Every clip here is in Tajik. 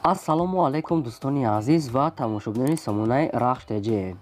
Ассалому алайкум, дӯстони азиз ва тамошобинони сомонаи Рахш ТЖ.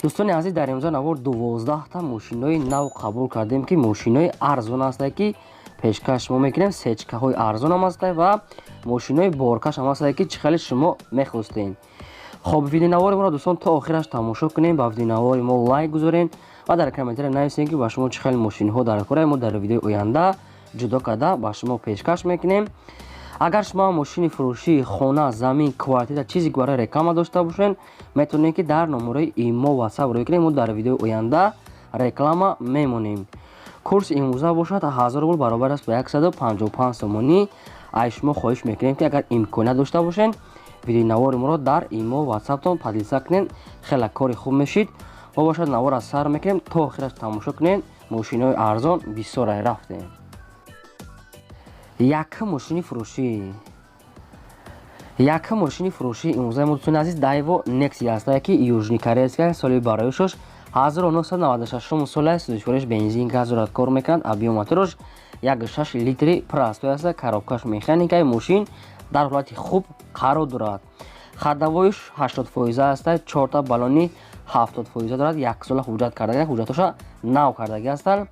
Дӯстони азиз, дар имрӯза навор 12та мошинои нав қабул кардем, ки мошинои арзон ҳастанд, ки пешкаш шумо мекунем. Сечкаҳои арзонам ҳастанд ва мошинои боркаш ҳам ҳастанд, ки чӣ хеле шумо мехостед. Хоб, видеонавори моро, дӯстон, то охираш тамошо кунем, ба видеонавори мо лайк гузорем ва дар комментария нависем, ки ба шумо чӣ хеле мошинҳо дар кора. Мо дар видеои оянда ҷудо карда ба шумо пешкаш мекунем. Агар шумо мошини фурӯшӣ, хона, замин, квартира, чизе ки барои реклама дошта бошед, метавонед, ки дар номерои имо, ватсап рӯй кунем, мо дар видеои оянда реклама мемонем. Курси имрӯза бошад 1000 рубл, баробар аст ба 155 сомонӣ. Ай шумо хоҳиш мекунем, ки агар имконият дошта бошед, видеонавори моро дар имо, ватсаптон поделиться кунед, хеле кори хуб мешид. Мо бошад навора сар мекунем, то охираш тамошо кунед. Мошинои арзон бисёрай. Рафтем. Якум мошини фурӯшӣ, якум мошини фурӯшӣ имрӯзаи мо, дӯстони азиз, Дайво Некси ҳастае, ки южнокорейская, соли бароишош 1996 сола, сӯзишвориш бензин, газ дорад, кор мекунад. Объём мотораш 1,6 литри простой аста, коробкаш механикаи. Мошин дар ҳолати хуб қарор дорад, ходовойш 80 фоиза аста, чорта баллони 70 фоиза дорад, яксола ҳуҷҷат кардаги, ҳуҷҷатҳоша нав кардагӣ ҳастанд.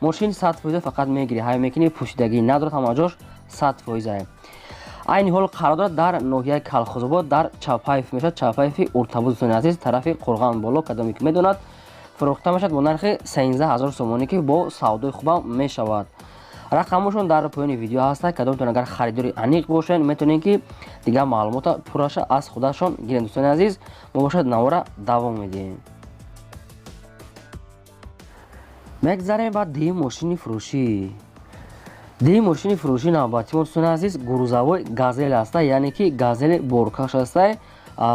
Мошин 100 фоиза, фақат мегирӣ, ҳай мекунӣ, пӯшидагӣ надорад, ҳама ҷош 100 фоиза. Айни ҳол қарор дорад дар ноҳияи Калхозобод, дар Чапаев мешавад, Чапаеви Уртабуз, дӯстони азиз, тарафи Қурған боло, кадоме ки медонад. Фурӯхта мешавад бо нархи 13 000 сомонӣ, ки бо савдои хубам мешавад. Рақамошон дар поёни видео ҳастад. Кадомтон агар харидори аниқ бошед, метавонед, ки дигар маълумота пурраша аз худашон гиред. Дӯстони азиз, мо бошад навора давом медиҳем. Мегзарем ба дуюм мошини фурӯшӣ. Дуюм мошини фурӯшӣ навбати мо, дӯстони азиз, грузовой Газель аста, яъне ки Газели боркаш аста.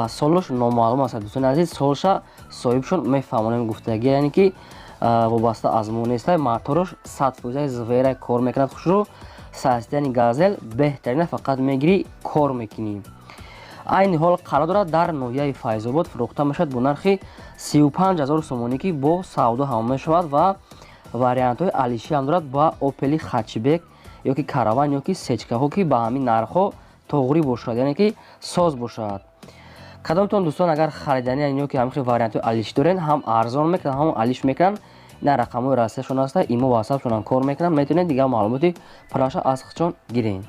Солош номаълум аст, дӯстони азиз, солша соҳибшон мефаҳмонем гуфтагӣ, яъне ки вобаста аз мо неста. Мотораш 100 фоизаи, звера кор мекунад хушрӯ. Состояние Газел беҳтарина, фақат мегирӣ, кор мекунӣ. Айни ҳол қарор дорад дар ноҳияи Файзобод, фурӯхта мешавад бо нархи 35 000 сомонӣ, ки бо савдо ҳам мешавад ва вариантҳои алишӣ ҳам дорад, ба Опели хэтчбек ё ки Караван ё ки сечкаҳо, ки ба ҳамин нархҳо тоғрӣ бошад, яъне ки соз бошад. Кадомтон, дӯстон, агар хариданӣ ё ки ҳамин хел вариантҳои алишӣ доред, ҳам арзон мекунанд, ҳам алиш мекунанд. На рақамҳои расияшон аста, имо, ватсапшонам кор мекунанд, метавонед дигар маълумоти пурраша аз худшон гиред.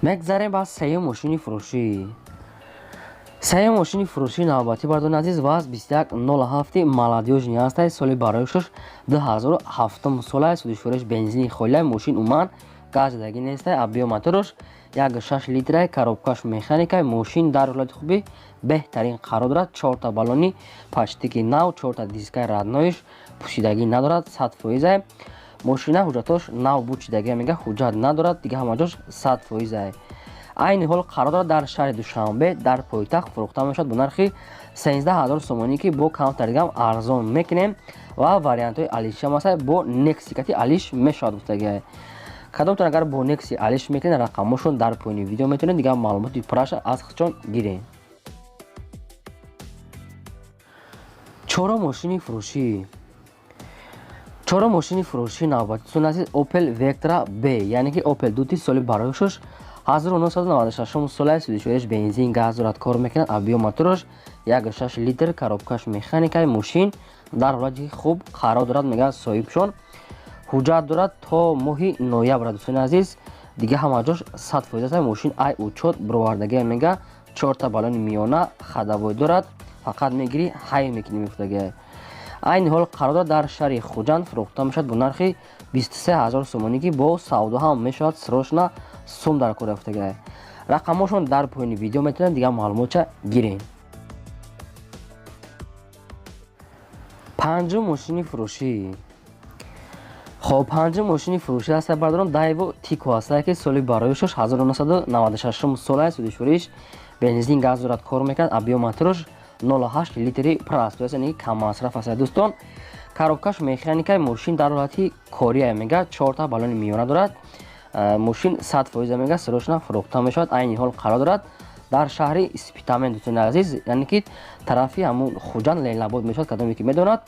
Мегзарем ба сеюм мошини фурӯшӣ. Сеюм мошини фурӯшӣ навбатӣ, бардони азиз, ВАЗ 2107 молодёжный ҳастай, соли бароишош 2007 сола, сӯзишвориш бензини холия. Мошин умуман газ задагӣ нестай. Объём мотораш 1,6 литрай, коробкаш механикай. Мошин дар ҳолати хуби беҳтарин қарор дорад, чорта баллони почти ки нав, чорта дискаи роднойш пӯшидагӣ надорад, 100 фоизай. Мошина ҳуҷҷатош нав бучидагӣ мега, ҳуҷҷат надорад, дига ҳама ҷош 100 фоизай. Айни ҳол қарор дорад дар шаҳри Душанбе, дар пойтахт, фурӯхта мешавад бо нархи 13 000 сомонӣ, ки бо камтар дигам арзон мекунем ва вариантҳои алишиам ҳаста, бо Некси кати алиш мешавад гуфтагиай. Кадомтон агар бо Некси алиш мекунед, рақамҳошон дар поёни видео, метавонед дигар маълумоти пурраша аз худшон гиред. Чорум мошини фурӯшӣ. Чорум мошини фурӯшӣ навбати, дӯстони азиз, Opel Vectra B, яъне ки Opel Duty, соли бароишош 1996 сола, сӯзишвориш бензин, газ дорад, кор мекунад. Объём мотораш 1,6 литр, коробкаш механикаи. Мошин дар ҳолати хуб қарор дорад, мегӯяд соҳибшон. Ҳуҷҷат дорад то моҳи ноябр, дӯстони азиз, дига ҳама ҷош 100 фоиз аст. Мошин ай учёт бировардагия мега, чорта баллони миёна, ходовой дорад, фақат мегирӣ, ҳай мекунӣ мегуфтагия. Айни ҳол қарор дорад дар шаҳри Хуҷанд, фурӯхта мешавад бо нархи 23 000 сомонӣ, ки бо савдо ҳам мешавад, срочно сум дар кор ёфтагия. Рақамҳошон дар поёни видео, метавонед дигар маълумотча гиред. Панҷум мошини фурӯшӣ. Хоб, панҷум мошини фурӯшӣ аста, бардорон, Дайво Тико ҳаста, ки соли бароишош 1996 сола, сӯзишвориш бензин, газ дорад, кор мекунад. Объём мотораш 0,8 литри простой аст, яъне каммасраф аст, дӯстон. Коробкаш механикаи. Мошин дар ҳолати кория мега, чорта баллони миёна дорад. Мошин 100 фоиза мега, срочно фурӯхта мешавад. Айни ҳол қарор дорад дар шаҳри Спитамен, дӯстони азиз, яъне ки тарафи ҳамун Хуҷанд, Ленинобод мешавад, кадоме ки медонад.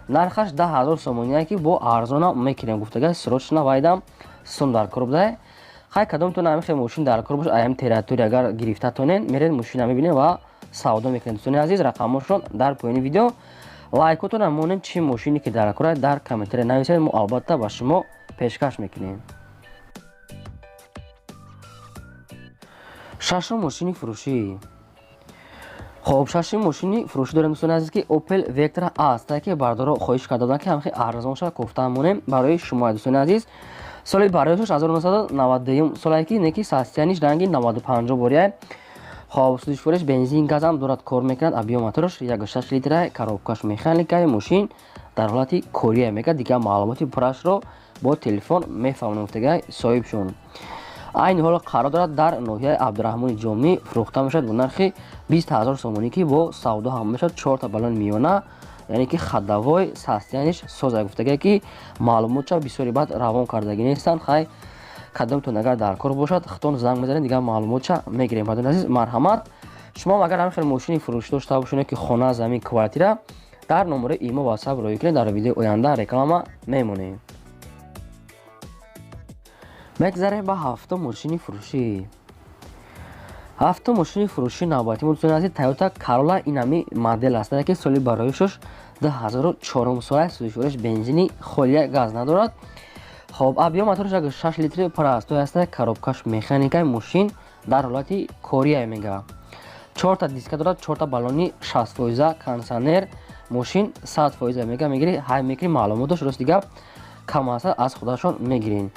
Нархаш 10 000 сомоние, ки бо арзона мекунем гуфтага, срочно вайдам сум дар кор буда. Хай кадомтон ҳамин хел мошин дар кор бошад, аям территория агар гирифта тонен, меред мошина мебинед ва савдо мекунед. Дӯстони азиз, рақамҳошон дар поёни видео. Лайкотон монед, чӣ мошине ки дар кор дар комментария нависед, мо албатта ба шумо пешкаш мекунем. Шашум мошини фурӯшӣ. Хоб, шашум мошини фурӯшӣ дорем, дӯстони азиз, ки Opel Vectra аст, ки бардоро хоҳиш карда буданд, ки ҳамхел арзон шава кофта монем барои шумо, дӯстони азиз. Соли барояшаш 1992 солае, ки неки состояниш ранги 95 бория. Хоб, сӯзишвориш бензин газам дорад, кор мекунад, объём мотораш 1.6 литра, коробкаш механикаи, мошин дар ҳолати кория мекунад. Дигар маълумоти пуррашро бо телефон мефаҳмонем, гуфтагай соҳибшон. Айни ҳол қарор дорад дар ноҳияи Абдураҳмони Ҷомӣ, фурӯхта мешавад бо нархи 20 ҳазор сомонӣ, ки бо савдо ҳам мешавад. Чорта балон миёна, яъне ки ходовой, состояниш соза, гуфтагай, ки маълумотша бисёри баъд равон кардагӣ нестанд. Хай, кадомтон агар дар кор бошад, худтон занг мезанед, дигар маълумотша мегирем. Бардони азиз, марҳамат, шумо агар ҳамин хел мошини фурӯшӣ дошта бошед, ки хона, замин, квартира, дар номерои имо ватсап роӣ кунед, дар видеои оянда реклама мемонем. Мегзарем ба ҳафтум мошини фурӯшӣ. Ҳафтум мошини фурӯшӣ навбатӣ мо, дӯстони азиз, Toyota Corolla инами модел аст, ки соли бароишаш 2004 сола, сӯзишвориш бензини холия, газ надорад. Хоб, объём мотораш 6 литри простой аст, коробкаш механикаи, мошин дар ҳолати кория мега. Чорта диска дорад, чорта баллони 60%, кондиционер, мошин 100% мега. Мегири, ҳай мекунӣ, маълумоташ рост дигар кам аст, аз худашон мегирин.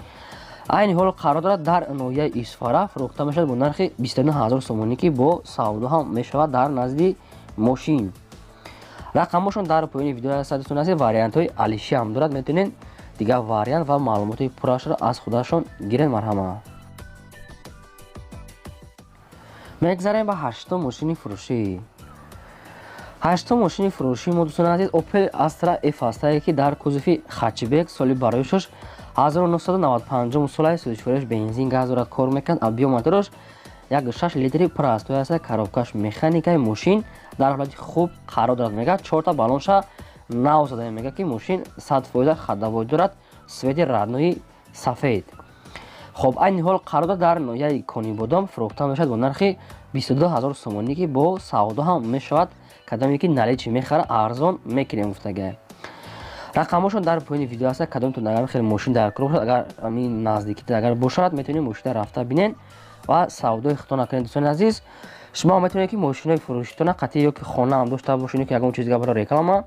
Айни ҳол қарор дорад дар ноҳияи Исфара, фурӯхта мешавад бо нархи 29 ҳазор сомонӣ, ки бо савдо ҳам мешавад дар назди мошин. Рақамҳошон дар поёни видео ҳаст, дӯстони азиз, вариантҳои алиши ҳам дорад, метавонед дигар вариант ва маълумоти пуррашро аз худашон гиред, марҳамат. Мегзарем ба ҳаштум мошини фурӯшӣ. Ҳаштум мошини фурӯшӣ мо, дӯстони азиз, Opel Astra F аст, ки дар кузови хэтчбек, соли бароишаш 1995 солаи, сӯзишвориш бензин газ дорад, кор мекунад, объём мотораш 1.6 литри простой аст, коробкаш механикаи, мошин дар ҳолати хуб қарор дорад, мега, чорта баллонша нав зада, мега, ки мошин 100% ходовой дорад, цвети родной сафед. Хоб, айни ҳол қарор дорад дар ноҳияи Конибодом, фурӯхта мешавад бо нархи 22 ҳазор сомонӣ, ки бо савдо ҳам мешавад. Кадоме ки наличный мехара, арзон мекунем, гуфтагай. Рақамҳошон дар поёни видео ҳаст. Кадомтон агар хеле мошин дар кор бошад, агар ҳамин наздикӣ агар бошад, метавонед мошина рафта бинед ва савдои худтон кунед. Дӯстони азиз, шумо метавонед, ки мошинои фурӯшитона қатъи ё ки хона ҳам дошта бошед, ё ки ягон чиз дига барои реклама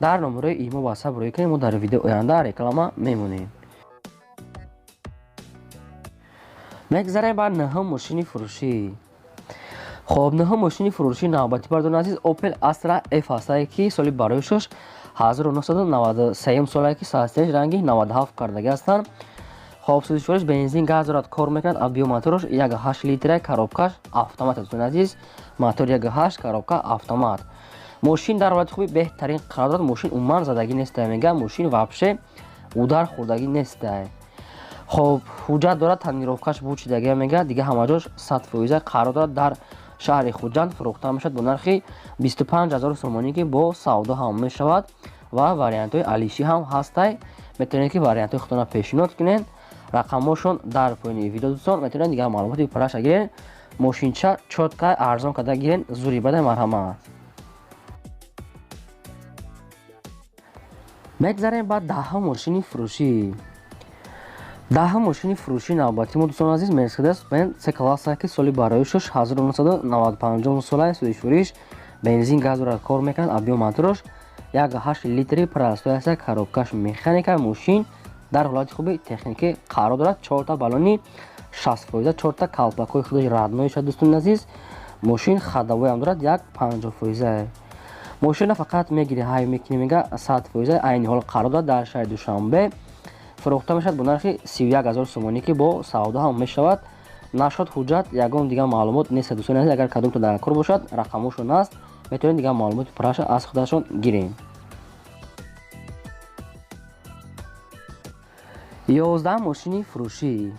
дар номерои имо ватсап роӣ кунед, мо дар видеои оянда реклама мемонем. Мегзарем ба нӯҳум мошини фурӯшӣ. Хоб, нӯҳум мошини фурӯшӣ навбатӣ, бардони азиз, Opel Astra F аст, ки соли бароишаш 1993 солае, ки состояниш ранги 97 кардагӣ ҳастанд. Хоб, сӯзишвориш бензин газ дорад, кор мекунад, объём мотораш 1.8 литра, коробкаш автомат. Дӯстони азиз, мотор 1.8, коробка автомат. Мошин дар ҳолати хуби беҳтарин қарор дорад, мошин умуман задагӣ нестай, мега, мошин вообще удар хӯрдагӣ нестай. Хоб, ҳуҷҷат дорад, тонировкаш бучидагӣ, мега, дига ҳамаҷош 100% қарор дорад дар шаҳри Хуҷанд, фурӯхта мешавад бо нархи 25 ҳазор сомонӣ, ки бо савдо ҳам мешавад ва вариантҳои алишӣ ҳам ҳастай. Метавонед, ки вариантҳои худтонро пешниҳод кунед. Рақамҳошон дар поёни видео, дӯстон, метавонед дигар маълумоти пурраша гиред. Мошинча чётка, арзон карда гиред, зури бадай, марҳамат. Мегзарем ба даҳум мошини фурӯшӣ. Даҳум мошини фурӯшӣ навбатӣ мо, дӯстони азиз, Mercedes Benz C класса, ки соли бароишаш 1995 солаи, сӯзишвориш бензин газ дорад, кор мекунад, объём мотораш 1.8 литри простой аст, коробкаш механика, мошин дар ҳолати хуби техникӣ қарор дорад, чорта баллони 60%, чорта калпакҳои худаш родной шад. Дӯстони азиз, мошин ходовой ҳам дорад, 1.50%. Мошина фақат мегири, ҳай мекунӣ, мега, 100%. Айни ҳол қарор дорад дар шаҳри Душанбе, фурӯхта мешавад бо нархи 31 ҳазор сомонӣ, ки бо савдо ҳам мешавад. Нашод ҳуҷҷат, ягон дигар маълумот нест, дӯстони азиз. Агар кадомтон дар кор бошад, рақамҳошон аст, метавонед дигар маълумоти пурраша аз худашон гирем. 11 мошини фурӯшӣ.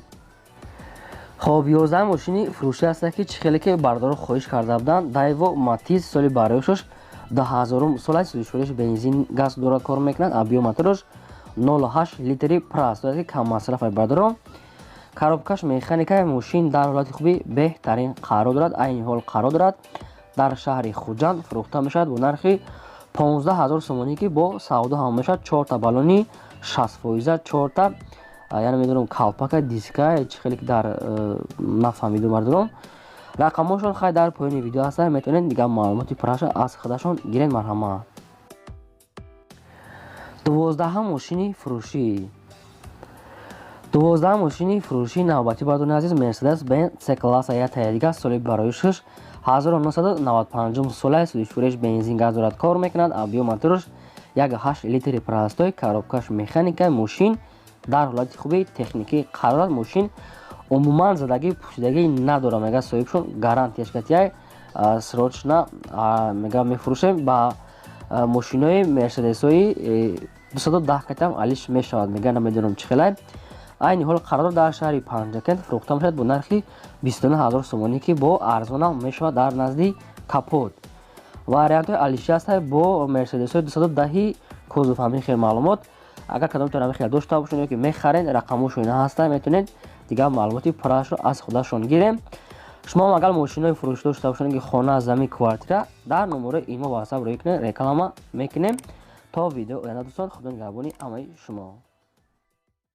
Хоб, 11 мошини фурӯшӣ аст, ки чӣ хеле ки бардоро хоҳиш карда буданд, Daewoo Matiz, соли бароишаш 2000 сола, сӯзишвориш бензин газ дорад, кор мекунад, объём мотораш 0.8 литри простой, ки кам масраф бардоро. Коробкаш механика, мошин дар ҳолати хуби беҳтарин қарор дорад, айни ҳол қарор дорад дар шаҳри Хуҷанд, фурӯхта мешавад бо нархи 15 000 сомонӣ, ки бо савдо ҳам мешавад. Чорта баллони 60 фоиза, чорта, яъне медонам, калпака, диска, чӣ хеле ки дар нафаҳмиду мардумон. Рақамҳошон хай дар поёни видео ҳастанд, метавонед дигар маълумоти пурраша аз худашон гиред, марҳамат. 12-ҳам мошини фурӯшӣ. 12-ҳам мошини фурӯшии навбатӣ, бардони азиз, Мерседес Бенз С класса ятая дига, соли бароишаш 1995 сола, сӯзишвориш бензин, газ дорад, кор мекунад. Объём мотораш 1,8 литри простой, коробкаш механика. Мошин дар ҳолати хуби техникӣ қарор дорад. Мошин умуман задагӣ пӯшидагӣ надорад, мега соҳибшон, гарантияш катияй, срочно мега мефурӯшем. Ба мошинои мерседесҳои 210 катам алиш мешавад, мега, намедонам чӣ хелай. Айни ҳол қарор дар шаҳри Панҷакент, фурӯхта мешавад бо нархи 29 000 сомонӣ, ки бо арзонам мешавад дар назди капот. Вариантҳои алиши ҳастад бо мерседесҳои 210 кузов. Ҳамин хел маълумот, агар кадомтон ҳамин хел дошта бошед ё ки мехаред, рақамҳошон ина ҳастанд, метавонед дигар маълумоти пурраашро аз худашон гирем. Шумо агар мошинои фурӯш дошта бошед, ки хона, замин, квартира, дар номерои имо ватсап рӯй кунед, реклама мекунем. То видео оянда, дӯстон, худо нигаҳбони ҳамаи шумо.